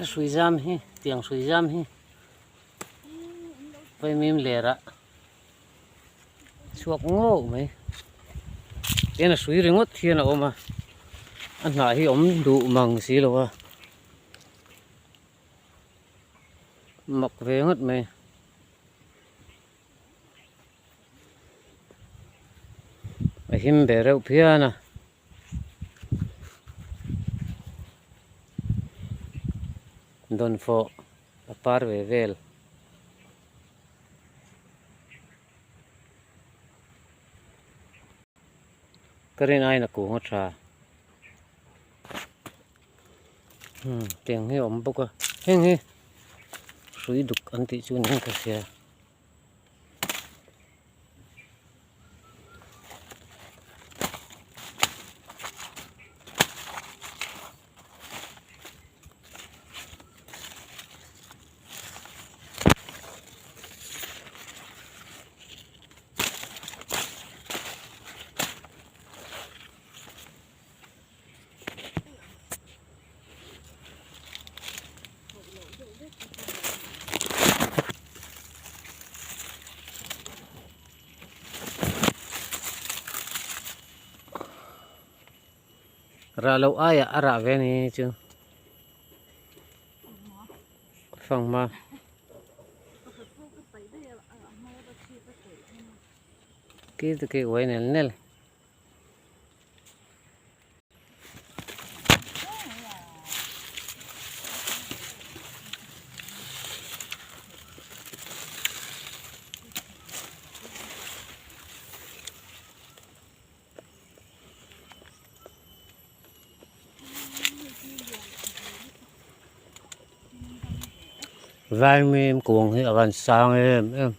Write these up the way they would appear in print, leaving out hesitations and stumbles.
Hrui zam hi tiang hrui zam hi vaimim lerah chhuak ngawk mai tihian a hrui ringawt hian a awm a a hnah hi awm duh mang si lo a mak ve ngawt mai. A him ve reuh phian a. Dawnfawh a par ve vel. Ka rin aiin a kung a tha. Tiang hi a awm bawk a heng hi hrui duk an tih chu niin ka hria. Rah loh aiah a rah ve a ni chu fanghma. Ki te ki uai nel nel. Vaimim kung hi a van sang em em.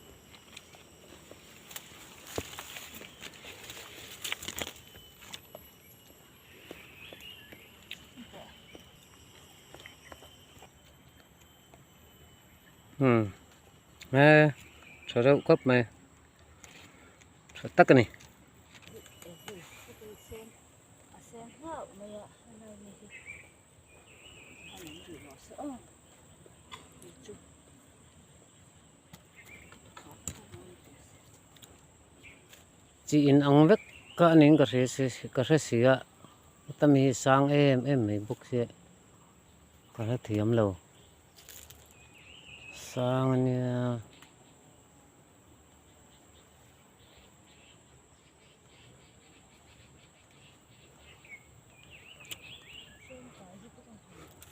Hmm he tha reuh khawp mai tha tak a ni. Chi in ang vek kha a niin ka hria si ka hre si a heta mi hi sang em em mai bawk sia ka hre thiam lo sang a nia.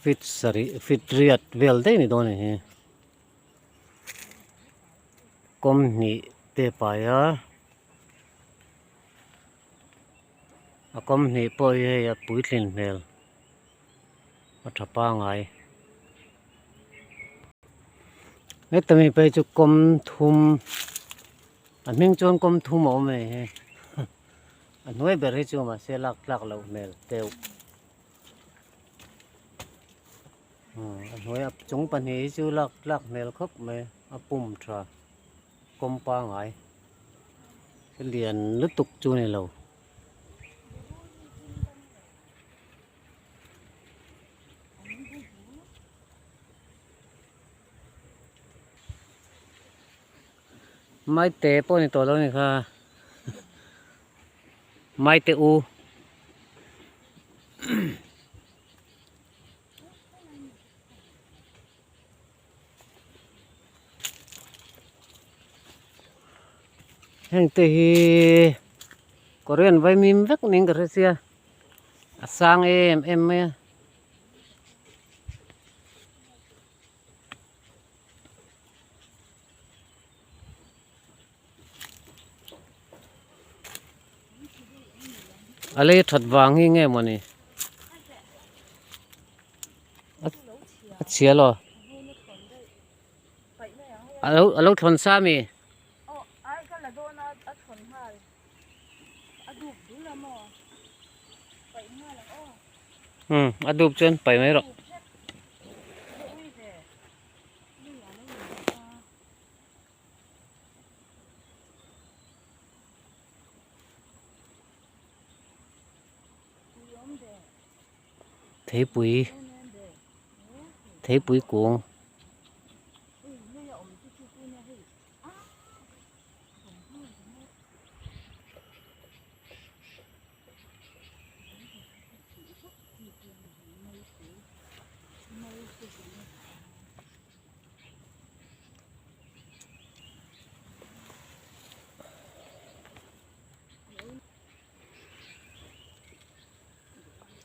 Feet sarih feet riat vel daih a ni dawn a ni hi. Kawm hnih te pai a a kawm hnih pawh hi hei a puitlin hmel a tha pangai heta mi phei chu kawm thum a hming chuan kawm thum a awm a ni hi a hnuai ber hi chu mahse lak tlak loh hmel deuh. A hnuai a chung pahnih hi chu lak tlak hmel khawp mai a pum tha kawm pangai lian lutuk chu a ni lo. Maite pawh a ni tawh lo a ni kha maite u. Heng te hi Korean vaimim vek niin ka hre sia a sang em em mai a. A lei that vang hi nge mawni a chhia lo a lo thlawn sa mi a dup chuan paih mai rawh. Theipui Theipui kung.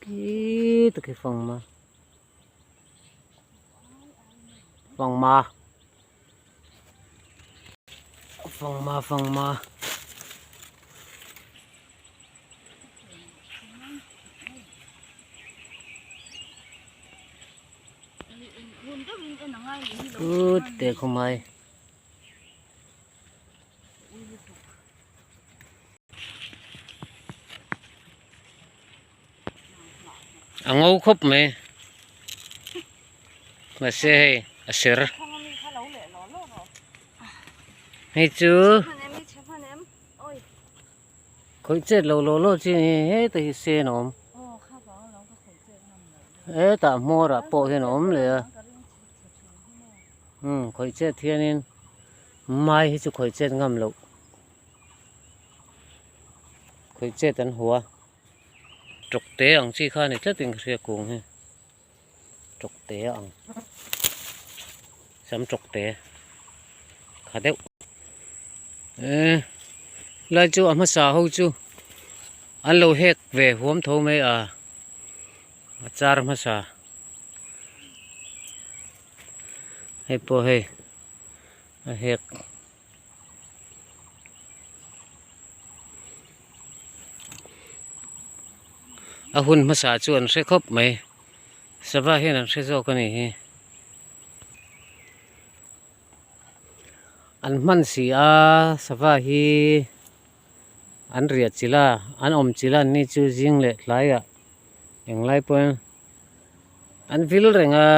Khi ta khi phong mà phong mà phong mà phong mà Good te khumai. A ngo khawp mai mahse hei a ser hei chu khawih chet lo law law chi ni heta hi sen a awm hetah hmawr ah pawh hian a awm leh a umm khawih chet hianin mai hi chu khawih chet ngam loh khawih chet an hua. Tawkte ang chi kha a ni tlat in ka hria kung hi tawkte a ang sam tawkte kha deuh eh lai chu a hmasa ho chu an lo hek ve huam tho mai a a char hmasa hei pawh hei a hek. A hun hmasa chu an hre khawp mai sava hian an hre zawk a ni hi an hman si a sava hi an riah chilh a an awm chilh a an ni chu zing leh tlaiah englai pawhin an vil reng a.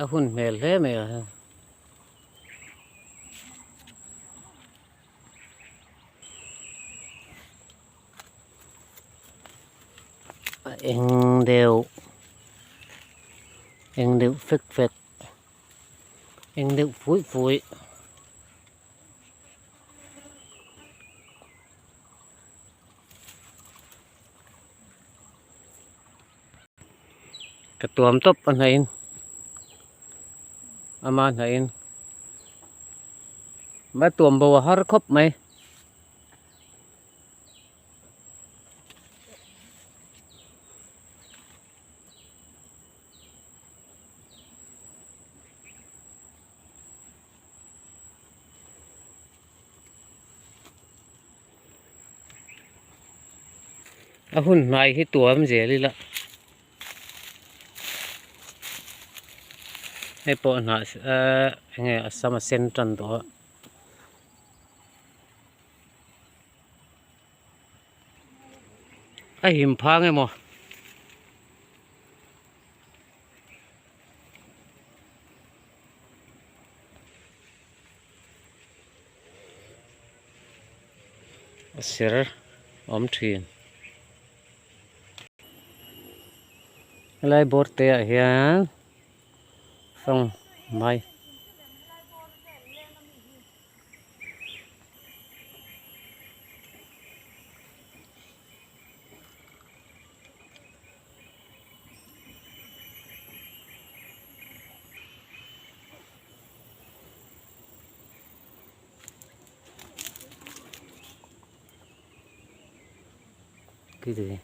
A hun hmel hle mai a. A eng deuh eng deuh fek fek eng deuh fuih fuih. Ka tuam tawp a hnaihin ama hnaihin ma tuam bo a har khawp mai. A hun hnai hi tuam zel ila hei pawh hnah ehh enge a sam a sen tan tawh a. A him phang emaw a ser awm thin helai board te ah hian fang mai. Cái gì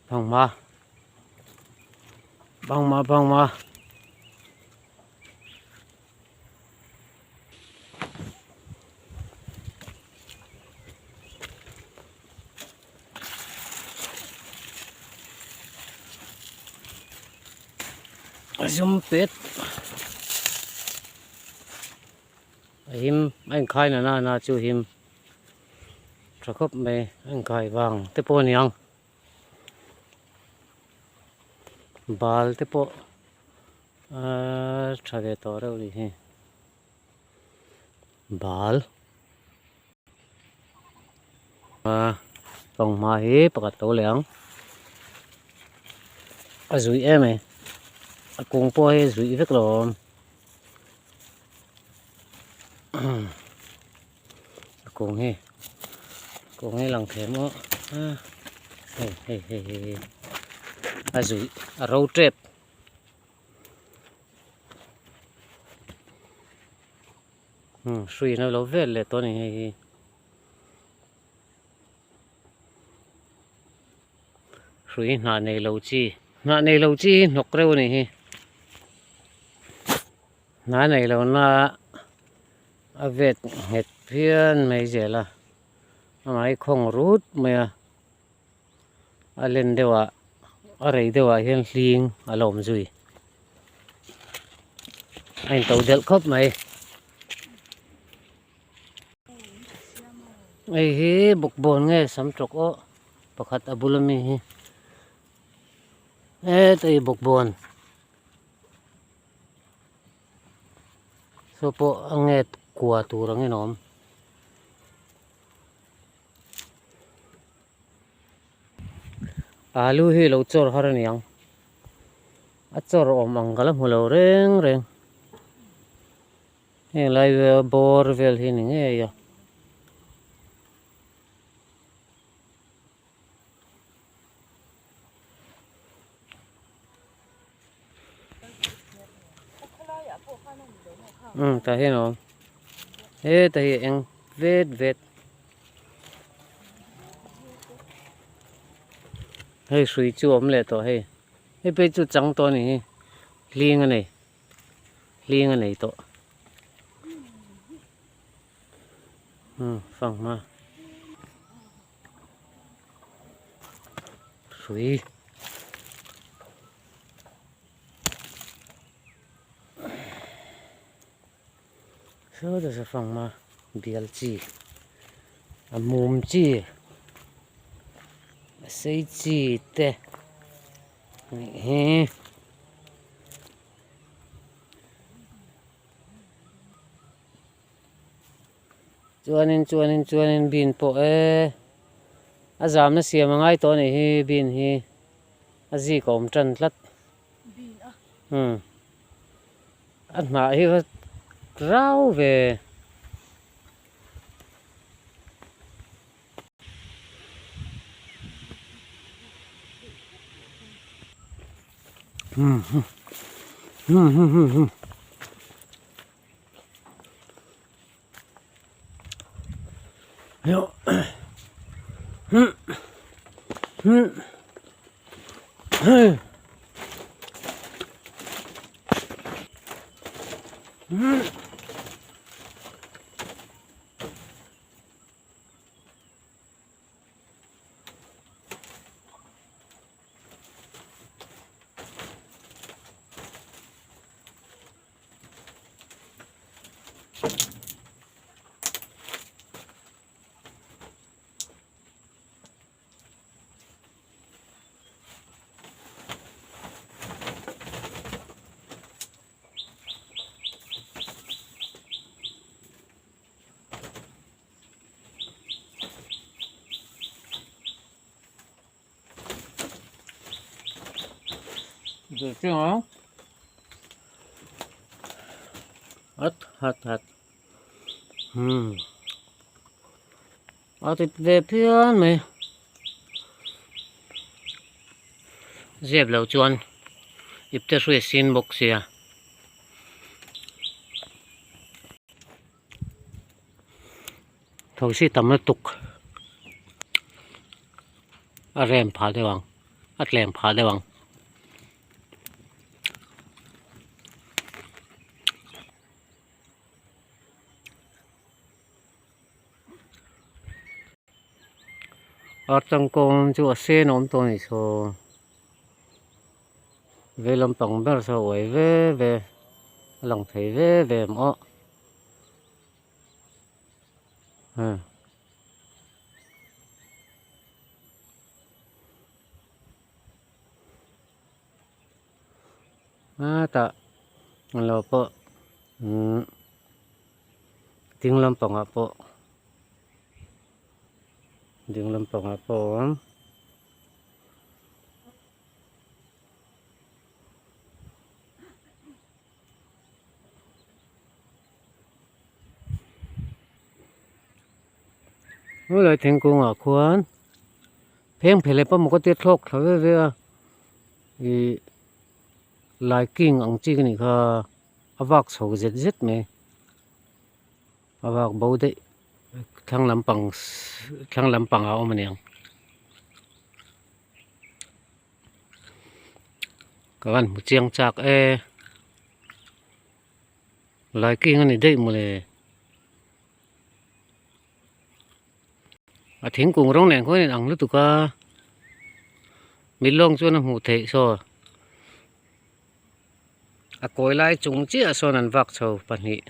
vòng mà vòng mà vòng mà Zum pet a him a inkhai na na na chu him tha khawp mai a inkhai vang te pawh a ni ang. Bal te pawh a tha ve tawh reuh a nih hi bal a fanghma hi pakhat lo leh ang a zuih em mai a kung pawh hi a zuih vek lo a awm a kung hi kung hi lang thei maw a hei hei hei hei a zuih a ro tep. Hruiin a lo vel leh tawh a ni hei hi hrui hnah nei lo chi hnah nei lo chi hi hnawk reuh a ni hi hnah nei lo na a vet nghet phian mai zel a amah hi khawng rut mai a a len deuh ah a rei deuh ah hian hling a la awm zui a in to delh khawp mai hei hi bawkbawn nge sam tawk aw pakhat a bul ami hi hetah hi bawkbawn saw pawh a nget kua tur angin a awm. Alu hi lo chawr har a ni ang a chawr awm ang ka la hmu lo reng reng heng lai vel bawr vel hi ni ngei a. Umm tah hian a awm hetah hi a eng vet vet hei hrui chu a awm leh tawh hei hei phei chu chang tawh a ni hi hling a nei hling a nei tawh umm fanghma. Hrui Saw ta fanghma bial chi a mum chi a sei chi te anih hi. Chuanin chuanin chuanin bean pawh e a zamna siam a ngai tawh a nih hi bean hi a zik a awm tan tlat umm a hnah hi va rau ve. Hat hat hat umm a tit ve phian mai zep loh chuan ipte hrui a sin bawk sia. Thosi tam lutuk a rem phah deuh ang a tlem phah deuh ang. A tangkawng chu a sen a awm tawh a nih saw vei lampang ber saw a uai ve ve a lang thei ve ve ang aw. Hetah lo pawh umm ding lampangah pawh ding lampangah pawh a awm. Helai thingkungah khuan pheng phe leh pawimawh ka tia thlawk thla ve ve a ih laiking ang chi ka nih kha a vak chho zet zet mai a vak bo daih thlang lampang thlang lampangah a awm a niang. Ka van hmu chiang chak e laiking a ni daih mawle a thingkung rawng nen khuan in ang lutuk a milawng chuan a hmuh theih saw a kawi lai chung chiah sawn an vak chho pahnih.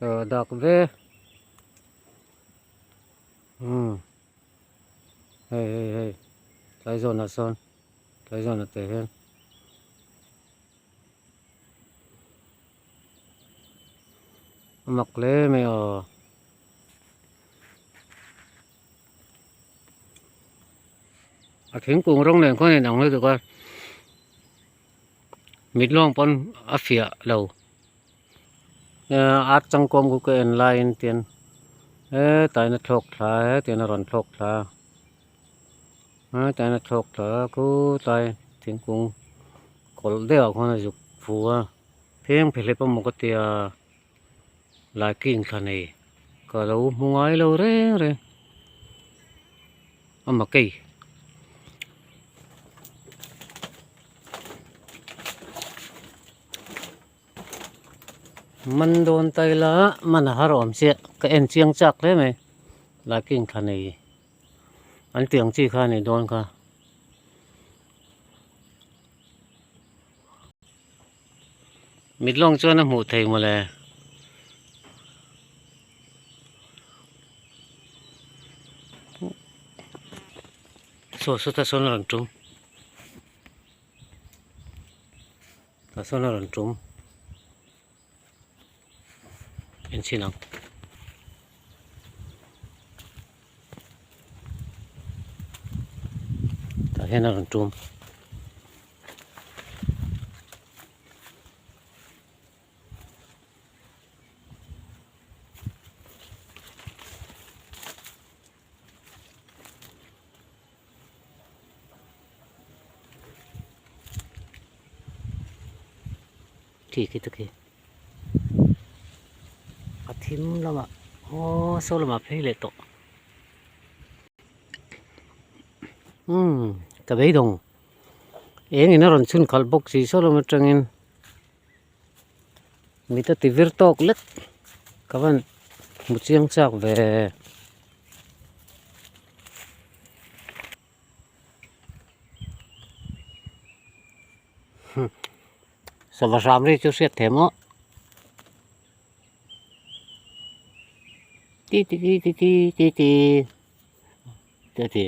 Aw dak ve umm hei hei hei tlai zawnah sawn tlai zawnah teh hian. A mak hle mai aw. A thingkung rawng nen khuan in ang lutuk a mit lawng pawn a fiah lo ar changkawm khu ka en laiin tian hetlaiin a thlawk thla a hetiang a rawn thlawk thla a hetlaiin a thlawk thla a khutlai thingkung kawlh deuh ah khuan a zuk fu a pheng phehlep emaw ka tia laiking thla nei ka lo hmu ngai lo reng reng a makei. Man dawn ta ila man a har awm chiah ka en chiang chak hle mai laiking thla nei an tih ang chi kha a nih dawn kha. Mit lawng chuan a hmuh thei mawle. Saw sawtah sawn a rawn tum. Tah sawn a rawn tum. En chhin ang. Tah hian a rawn tum. Khi khi te khi a thim lamah aw saw lamah phei leh tawh umm ka beidawng eng in a rawn chhun khalh bawk si saw lam atangin mit a ti vir tawk lek ka van hmu chiang chak ve. Sava hram ri chu hriat thei maw ti ti ti ti ti ti ti te a ti.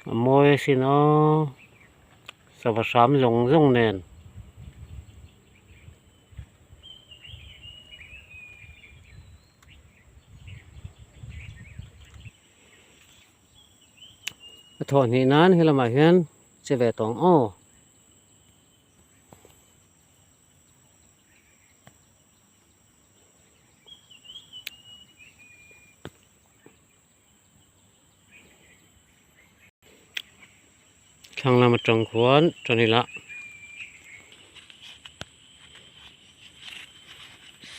A mawi asin aw sava hram zawng zawng nen. A thawh hnih nan helamah hian che ve tawh ang aw. Thlang lam atang khuan tan ila.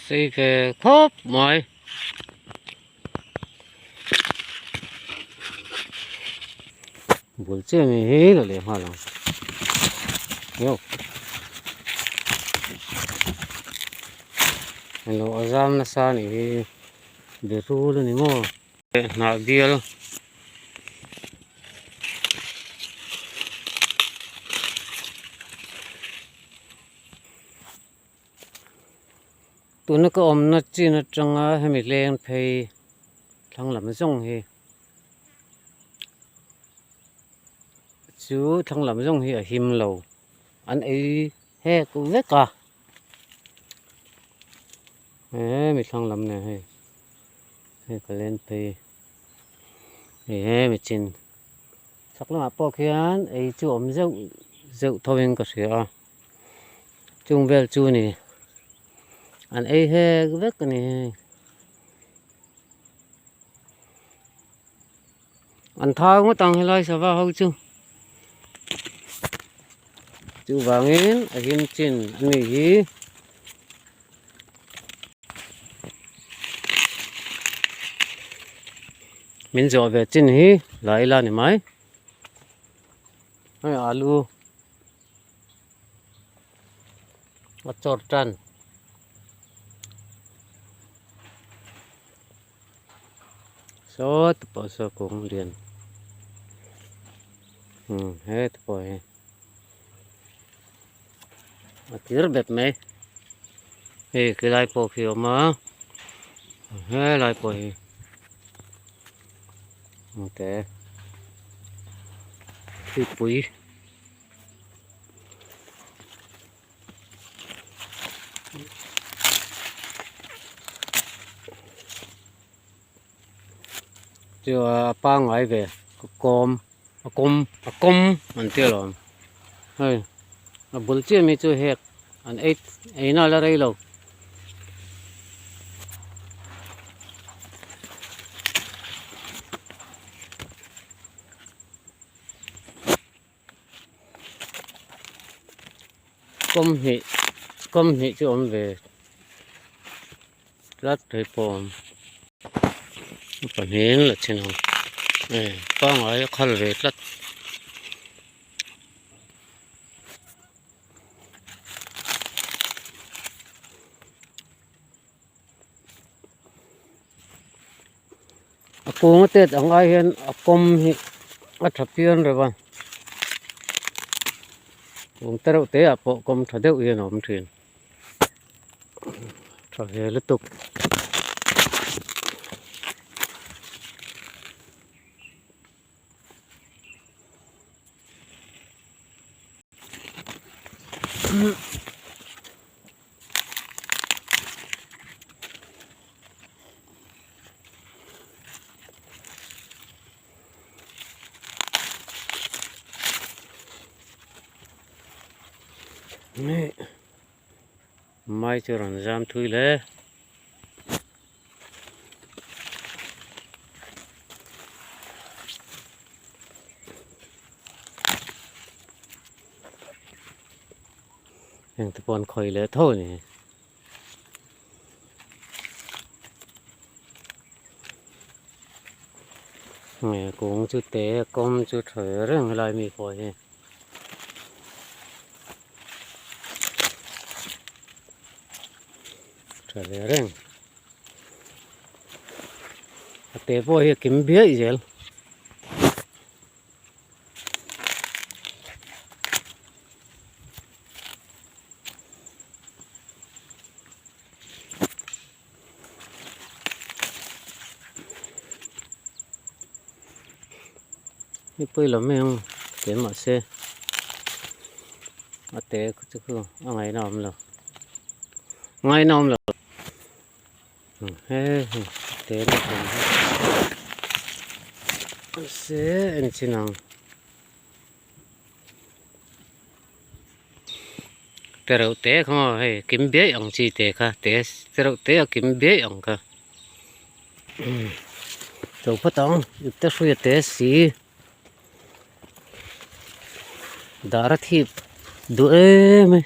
Sei ve khawp mai. Bul chiah mi hi la leh nghal ang. Yo. Alo a zam nasa anih hi berul ani maw. Hnah bial. Tuna ka awmna chin atanga hemi leng phei thlang lam zawng hi chu thlang lam zawng hi a him lo an ei hek vek a hemi thlang lam nen hei hei ka len phei hemi chin chhak lamah pawh khian ei chu a awm zeuh zeuh tho in ka hria a. Chung vel chu ni an ei hek vek a ni hei an thau ngawt ang helai sava ho chu chuvangin a him chin a ni hi. Min zawh ve chin hi la ila ni mai hei alu. A chawr tan saw te pawh saw kawng lian he te pawh hi a tir bet mai hei khilai pawh khi a awm a helai pawh hi te hripui. Chu a pangngai ve a kawm a kawm a kawm an tia lawm hei a bul chiah mi chu hek an ei ei na la rei lo. Kawm hnih kawm hnih chu awm ve tlat thei pawh a awm pahnih la chin ang e pangngai a khal ve tlat. A kung a tet ang ai hian a kawm hi a tha phian reuh a kung te reuh te ah pawh kawm tha deuh hian a awm thin tha ve lutuk. Mai chu rawn zam thui hle. Heng te pawh an khawih leh tho a ni. Nge kung chu te kawm chu tha ve reng helai mi pawh hi. Tha ve reng. A te pawh hi a kim biaih zel. Ni pawh ilo mai ang te mahse a te chu khu a ngaihna a awm lo ngaihna a awm lo he hei te na awm hi mahse en chin ang. Te reuh te kha maw hei kim biaih ang chi te kha te te reuh te a kim biaih ang kha cho phawt ang ip te hruai a te si dar a thip duh em mai.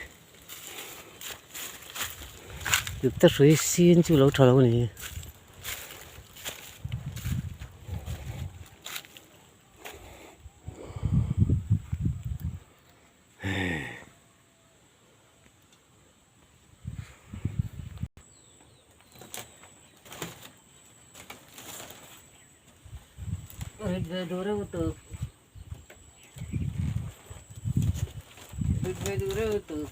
Ipte hrui sin chu lo tha lo a ni. Rit ve duh reuh tuk rit ve duh reuh tuk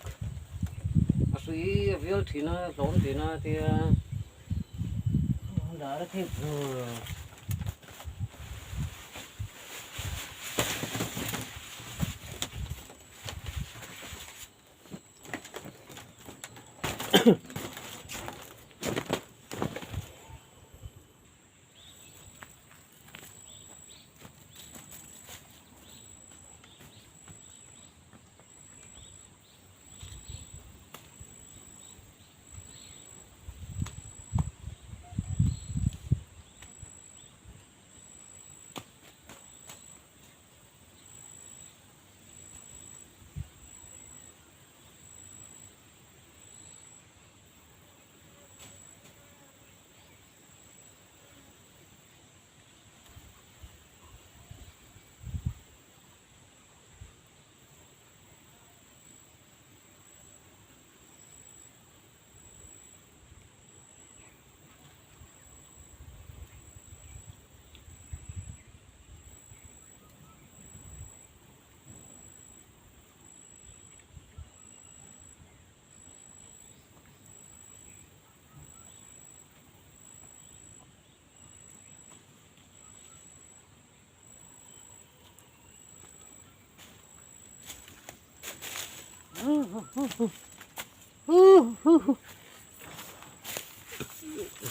a hrui a vial thin a a hlawm thin a tia dar a thip hlur.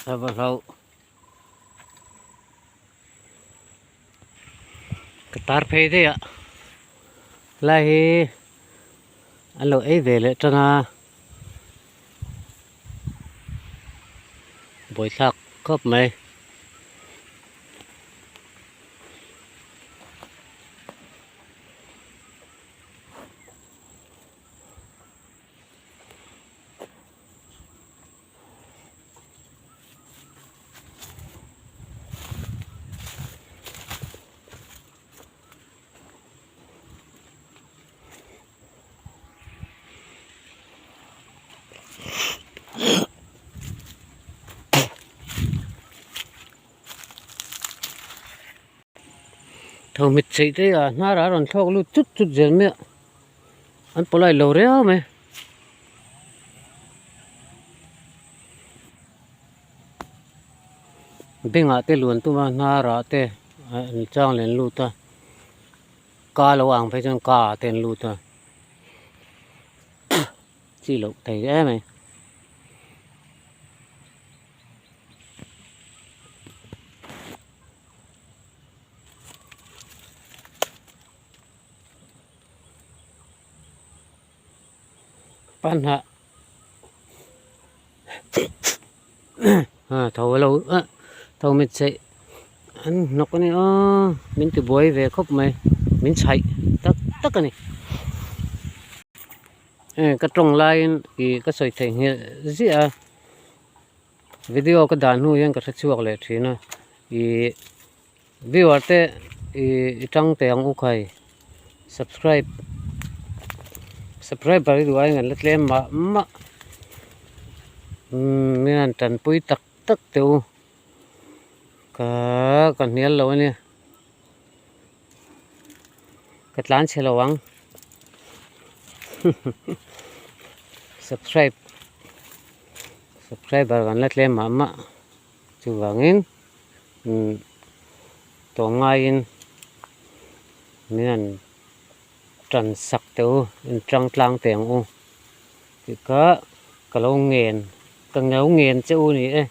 Sava hlau ka tar phei daih a lai hi an lo ei ve leh tan a buaithlak khawp mai. Thawmhit chheih te ah hnarah a rawn thlawk lut chut chut zel mai a an polite lo riau mai. Bengah te luan tum a hnarah te an chang leh an lut a ka lo ang phei chuan ka ah te an lut a chi loh thei em mai. Panhnah tho lo tho mit chheih an hnawk a ni a min ti buai ve khawp mai min chhaih tak tak a ni ka tawng laiin ih ka sawi theih nghilh ziah a. Video ka dan hnu hian ka hre chhuak leh thin a ih viewer te ih i tang teh ang u khai subscribe subscriber hi duh aiin an la tlem mah mah umm min han tanpui tak tak teh u ka ka hnial lo a nia ka tlan chhe lo ang subscribe. Subscriber kan la tlem mah mah chuvangin umm tawng ngaiin min han tan sak teh u in tang tlang teh ang u tih kha ka lo ngen ka lo ngen che u a ni e.